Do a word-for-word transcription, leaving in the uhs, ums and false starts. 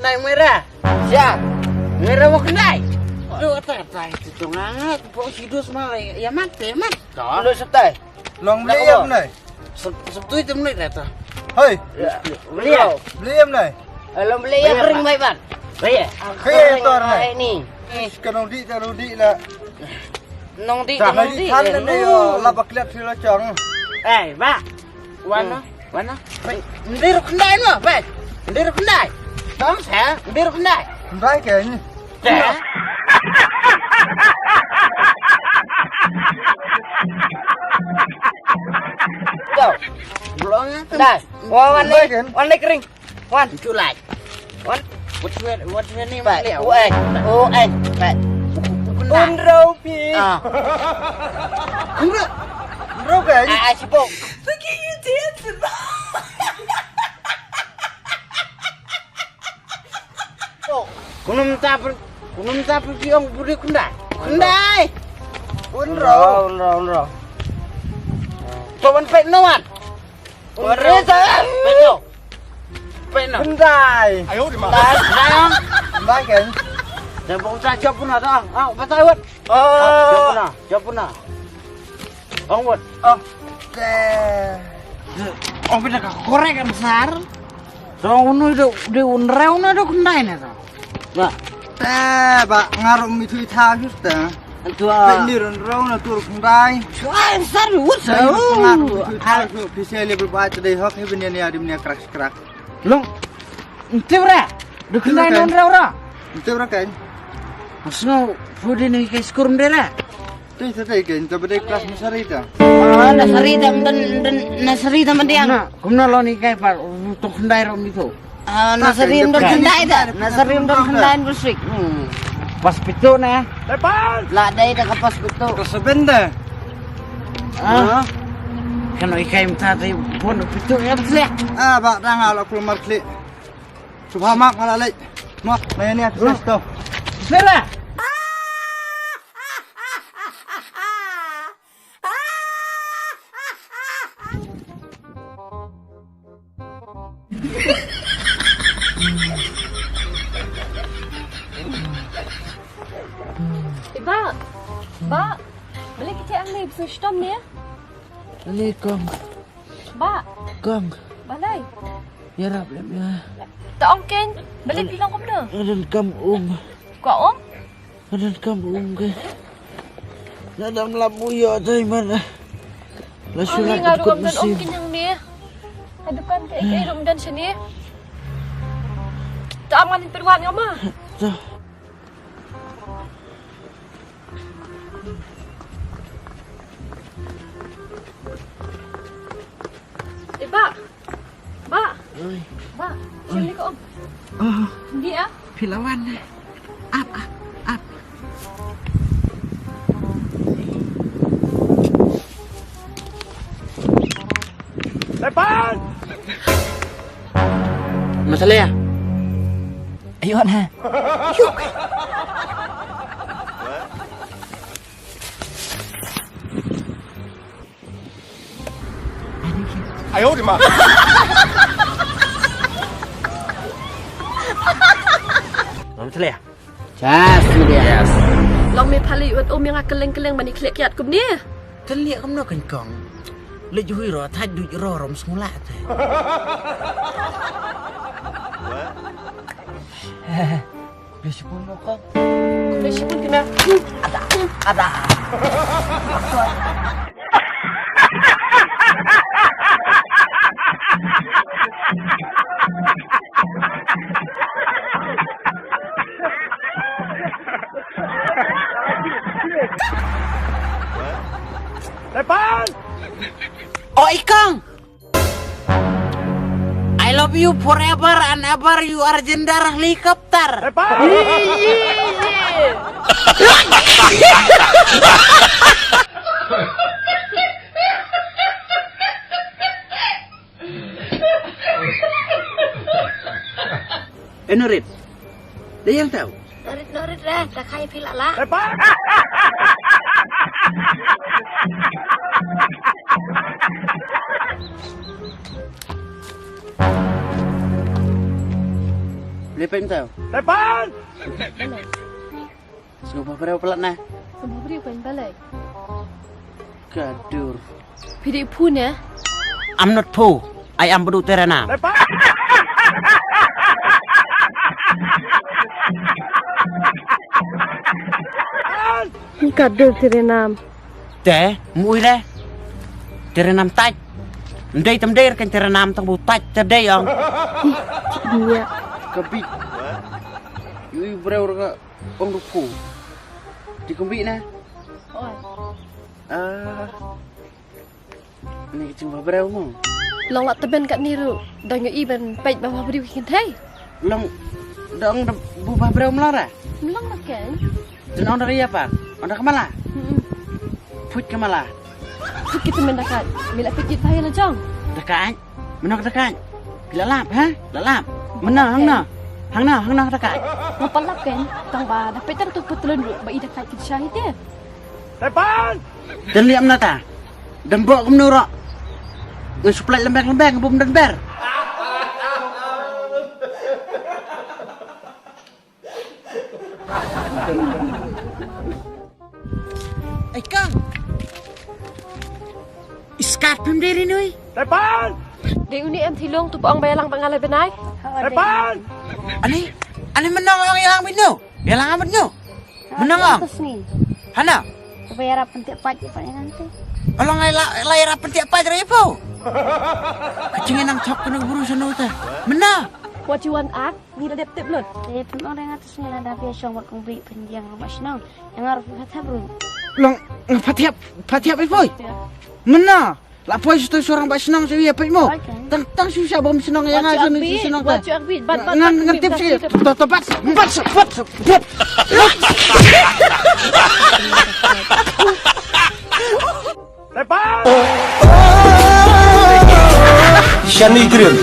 Nai mera. Siap. Mera wa khyndai. Aduh, tai, tai, tu tu ngat. Pok sidus malah. Ya mat, ya mat. Dah. Lu setai. Long beli ya mnai. Sep-, septui tu mnai dah tu. Hei. Beli ya. Beli ya mnai. Long beli ya kering baik ban. Beli ya. Kering tu nai. Ni. Ish, kena udik, kena udik lah. Nong di, nong di. Tan ne yo, la baklet sila chong. Eh, ba. Wan na, wan na. Ndir khyndai no, ba. Ndir khyndai. Tong sa, ndir khyndai. Khyndai ke ni. Go. Belum ya. Dai. Wan, wan ni. Wan ni kering. Wan. Tulai. Wan. What's your, what's your name? Ba. Leo. Wan. Oh, an. Ba. Unrau pi. Ah. Unrau. Unrau kan? Ah, ah, sibuk. Look at you dancing. Kunum ta per, kunum ta per ki ong budi khyndai. Khyndai. Unrau. Unrau, unrau, unrau. To wan pek no wan. Pet no. Pet no. Khyndai. Ayo di mana? Khyndai. Khyndai kan. Dah bong sa jop pun ada. Ah, batai wat. Oh. Jop pun ah, jop pun ah. Ong wat. Oh. Ong pina ka korek kan sar. Dong unu do di unreu na do khyndai na do. Ba. Te ba ngarung mi thui tha just ta. Antua. Ni run rong na tur khyndai. Suai sar wut sa. Ngarung mi thui tha su pise le ba te dei hok he benia nia dim nia krak krak. Long. Ntip ra. Du khyndai non ra ra. Ntip ra kan. Asno pudi ni ke skur ndera. Te te te kan ta bede klas nasari ta. Ah, nasari ta mden mden nasari ta mden. Na, kumna lo ni kai par tu khyndai ro mi tu. Ah, nasari mden khyndai ta. Nasari mden khyndai bersik. Pas pitu na. La dai ta ka pas pitu. Ka seven da. Ah. Kan oi kai mta te pon pitu ya bersik. Ah, ba dang ala kulmar klik. Subha mak malah lek. Mak, main ni aku sas tu. Sera. Iba, ba, balik kita ang ni, so stom ni. Assalamualaikum. Ba. Kong. Balei? Ïarap lem ïa. Ta ong kein, balei phi long kumno? Nga donkam um. Kwah um? Nga donkam um ke. Nga dang lap u ïoh tai man. La shu rat ka tkut mynsiem. Ong kein hangne. Ha dukan kaei kaei ruh ym don shane. Ta ong ngan pynwad ïa ma. To. Eh, ba. Ba. Oi. Ba. Oi. Sini ko, Om. Oh. Dia. Phi la wan ne. Ap, ap, ap. Lepas. Masalah ya? Ayo na. Ayo di ma. Masalah ya? Chas, media. Yes. Long me phali wat um yang keleng keleng mani khlek kiat kumne. Khlek kumno kan kong. Leh jui ro thaj duj ro rom sngula te. Khublei shibun mo kong. Khublei shibun kena. Ada, ada. Lepas. Oi kong. I love you forever and ever, you are gender helicopter. Lepas. Eh, Norit. Dei yang tahu. Norit, Norit, dah, dah kai phi lah lah. Dei peit mynta. Dei peit. Sngewbha briew palat na. Sngewbha briew peit balei. Ka dur. Phi dei phu ne? I'm not phu. I am Badu Terenam. Ka dur Terenam. Te, mui le. Terenam tait. Mdei tem der kan Terenam tang bu tait te dei ong. Iya. Ka bit. Yui briew ka ong du phu. Di kumbi na. Oi. Ah. Ni ka jingbhabriew mo. Long la teben kat ni ruh. Dang ïohi ban peit ba bhabriew ki kynthei. Long dang da bu bhabriew mlong ra. Mlong la ken. Dang ong da ka ïa pa. Ong da ka mala. Hmm. Phuit ka mala. Phuit ki tymmen da kat. Mi la peit kit ba ïa la jong. Da kat. Mano ka da kat. Ki la lap ha? La lap. Mano hangno? Hangno hangno ka da kat. Ngapa lap ken. Tang ba da peit ta tu patlun ruh ba i da kat ki sha hi te. Tepan! Dan liam nata. Dan bok kumno ro. Ngan suplai lembek lembek bum dan ber. Ai kang. Iskat pem deri nui. Tepan! Dei uni em thilong tu pong bayalang bangalai benai. Tepan! Ani, ani menang ong yalang binu. Yalang amat nyu. Menang ong. Hana. Coba ya rapen tiap pagi pak ya nanti. Along lai lai rapen tiap pagi dari ibu. Kacing enang chok kena buru sana uta. Mena. What you want at? Ni da dep tip lut. Dep tip orang atas ni lah dah biasa buat kong beli pendiang rumah senang. Yang harus fatihab bro. Long fatihab fatihab ibu. Mena. La poi shu tu surang ba shnong shu ïa peit mo. Tang tang shu sha bom shnong ïa nga shu shnong ta. Ngan ngan tip shi. To to bat bat bat bat. Shani krim.